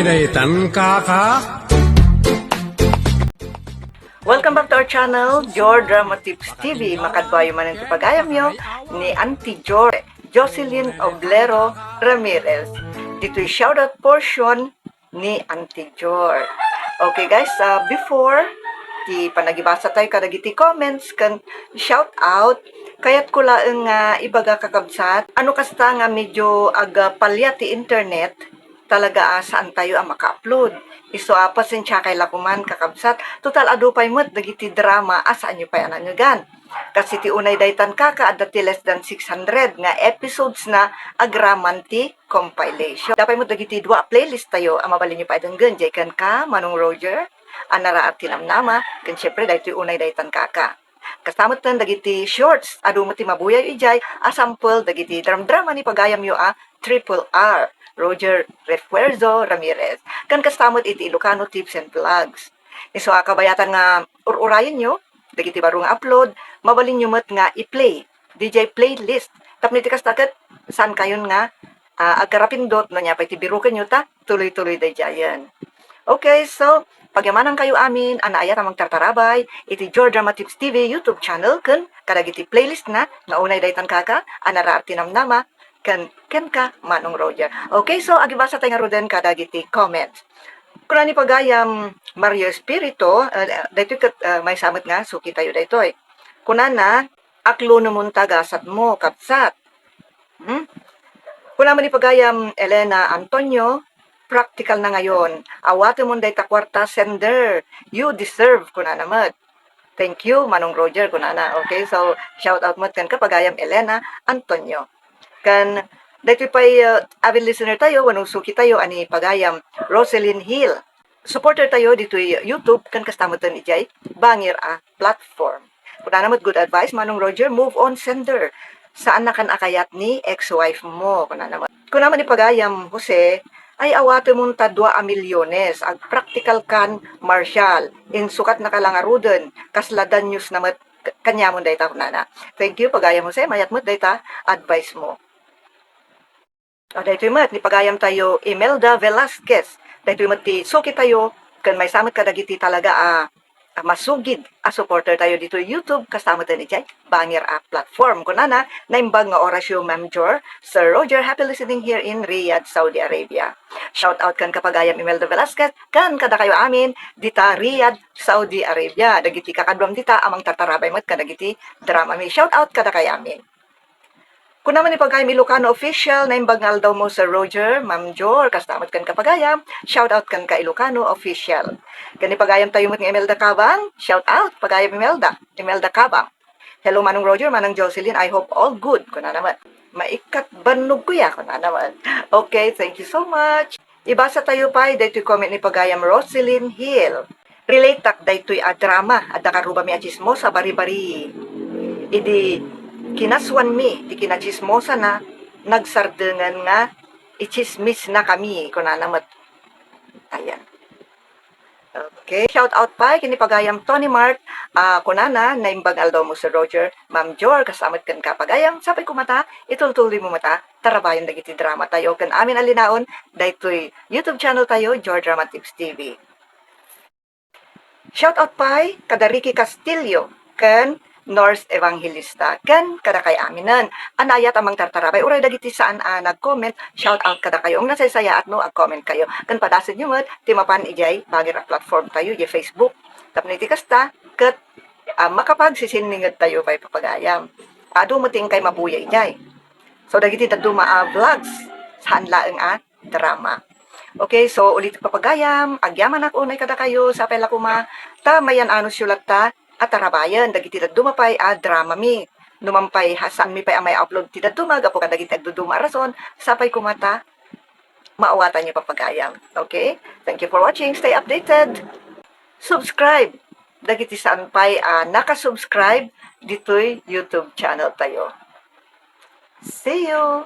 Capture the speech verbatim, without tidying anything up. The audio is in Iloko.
Tan kaka. Welcome back to our channel, Jor Drama Tips T V. Makadbayo man ti pagayamyo ni Auntie Jor, Jocelyn Oblero Ramirez. Ditoy shoutout portion ni Auntie Jor. Okay guys, ah, before ti panagibasa tayo kadagiti comments ken shoutout, kayatko laeng nga ibaga, kakabsat, ano kasta nga medyo agpalya ti internet, talaga a saan tayo a maka-upload. Isu a pasensiakay la koman, kakabsat. Total, adu pay met dagiti drama a saanyo pay a nangegan. Kas iti unay daytan kaka, adda ti less than six hundred nga episodes na agraman ti compilation. Adda pay met dagiti dua a playlist tayo a mabalinyo pay a denggen, jay kenka, Manong Roger, a naraar ti namnama, ken siempre, daytoy unay daytan kaka. Kasta metten dagiti shorts, adu met ti mabuyayo idiay a sample dagiti dramdrama ni pagayamyo a Triple R, Roger Refuerzo Ramirez, ken kasta met iti Ilocano Tips and Vlogs. Isu a kabayatan nga ur-urayenyo dagiti baro nga upload, mabalinyo met nga i-play didiay playlist. Tapno iti kasta ket, saankayon nga, ah, agkarapindot no ania pay ti birukenyo ta tuloy-tuloy daydiayen. Okay, so, pagyamanankayo amin a naayat a mangtartarabay iti Jor Drama Tips T V YouTube channel ken kadagiti playlist na nga unay daytan kaka a naraar ti namnama ken kenka, Manong Roger. Okay, so, agibasa tayo ngaruden kadagiti comments. Kuna ni pagayam Mario Espiritu, ah, daytoy ket, ah, maysa met nga suki tayo daytoy. Kunana, "Aklonemon ta gasatmo, kabsat." Hmm? Kuna met ni pagayam Elena Antonio, "Practical na ngayon. Awatemon dayta kuarta, sender. You deserve," kunana met. "Thank you, Manong Roger," kunana. Okay, so, shout out met kenka, pagayam Elena Antonio. Ken daytoy pay, uh, avid listener tayo, wenno suki tayo, a ni pagayam Roselyn Hill. Supporter tayo ditoy YouTube, ken kasta metten idiay bangir a platform. Kunana met, "Good advice, Manong Roger, move on, sender. Saannakan a kayat ni ex-wife mo," kunana met. Kuna met ni pagayam Jose, "Ay, awatemon ta dua a milyones, agpraktikal kan, Marshall, insukatnaka la ngaruden, kasla danyos na met k-, kaniamon dayta," kunana. Thank you, pagayam Jose, mayat met dayta advice mo. Ah, daytoy met ni pagayam tayo, Imelda Velasquez. Daytoy met ti suki tayo, ken maysa met kadagiti talaga a, a masugid a supporter tayo ditoy YouTube, kasta met idiay bangir a platform. Kunana, "Naimbag nga orasyo, Ma'am Jor, Sir Roger, happy listening here in Riyadh, Saudi Arabia." Shout out kenka, pagayam Imelda Velasquez, ken kadakayo amin dita Riyadh, Saudi Arabia. Dagiti kakaduam dita a mangtartarabay met kadagiti drama mi. Shout out kadakayo amin. Kuna met ni pagayam Ilocano Official, "Naimbag nga aldawmo, Sir Roger, Ma'am Jor, kasta met kenka, pagayam. Shout out kenka, Ilocano Official." Ken ni pagayam tayo met nga Imelda Cabang, shout out, pagayam Imelda, Imelda Cabang. "Hello, Manong Roger, Manang Jocelyn, I hope all good," kunana met. "Maikkat bannogko ya," kunana met. Okay, thank you so much. Ibasa tayo pay daytoy comment ni pagayam Roselyn Hill. "Relateak daytoy a drama, adda karrubami a tsismosa, bari-bari. Idi kinasuanmi ti kinatsismosana, nagsardengen nga itsismisnakami," kunana met. Ayan. Okay, shout out pay ken ni pagayam Tony Mark, ah, kunana, "Naimbag nga aldawmo, Sir Roger, Ma'am Jor, kasta met kenka, pagayam. Sapay koma ta itultuloymo met a tarabayan dagiti drama tayo ken amin a linaon daytoy YouTube channel tayo, Jor Drama Tips T V." Shout out pay kada Ricky Castillo ken Norse Evangelista ken kadakay aminen a naayat a mangtartarabay, uray dagiti saan a nag-comment, shout out kadakayo. Eng, nasaysayaat no ag-comment kayo. Ken padasenyo met ti mapan idiay bangir a platform tayo, idiay Facebook. Tapno iti kasta, ket, ah, makapagsisinninged tayo pay, papagayam. Adu met ti inkay mabuya idiay. So, dagiti dadduma a vlogs, saan laeng a drama. Okay, so, ulit, papagayam, agyamanak unay kadakayo, sapay la koma ta mayan-anosyo latta a tarabayen dagiti dadduma pay a dramami. Numan pay, ha, saanmi pay a mai-upload ti dadduma gapu kadagiti agduduma a rason, sapay koma ta maawatanyo, papagayam. Okay? Thank you for watching. Stay updated. Subscribe dagiti saan pay a nakasubscribe ditoy YouTube channel tayo. See you!